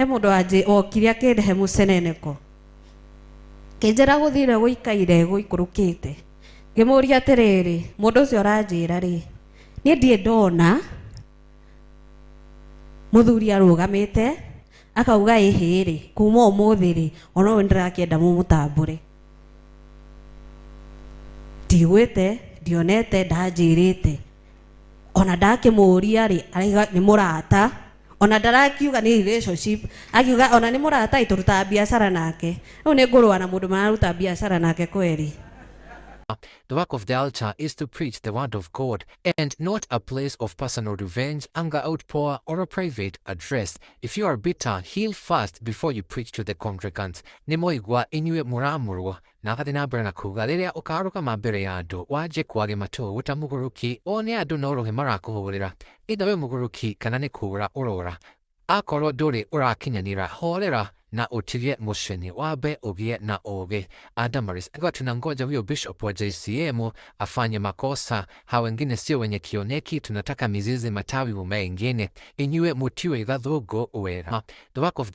He mũndũ wokire akĩndehe mũceneneko, kĩnjĩra gũthire gũikaire gũikũrũkĩte. Ngĩmũria atĩrĩrĩ, mũndũ ũcio ũranjĩra rĩ, niĩ ndirĩ ndona mũthuri arũgamĩte akauga ĩhĩ rĩ, kuma ũmũthĩ rĩ, ona ũyũ ndĩrakĩenda mũmũtambũre. Ndigwĩte, ndionete, ndanjĩrĩte. Ona ndakĩmũria rĩ, arauga nĩ mũrata. Ona ndarakiuga nĩ relationship, akiuga ona nĩ mũrata ĩ, tũrutaga biacara nake. Rĩu nĩ ngũrũa na mũndũ mararuta biacara nake kweri? The work of the altar is to preach the word of God and not a place of personal revenge, anger outpour, or a private address. If you are bitter, heal first before you preach to the congregants. Nĩ mwaigua inyuĩ mũramũrwo. Na agathiĩ na mbere na kuuga, rĩrĩa ũkarũgama mbere ya andũ wanjie kwage matũ ta mũgũrũki, one andũ no rũhĩ marakũhũrĩra. Either wĩ mũgũrũki kana nĩ kũũra ũrora. Akorwo ndũrĩ ũrakinyanĩra, horera na ũtige mũcene, wambe ũgĩe na ũũgĩ. Damaris akiwa tunangoja huyo bishop wa JCM afanye makosa, hawa wengine sio wenye kioneki, tunataka mizizi matawi mengine. Inyuĩ mũtiũĩ gathũngũ wega. The work of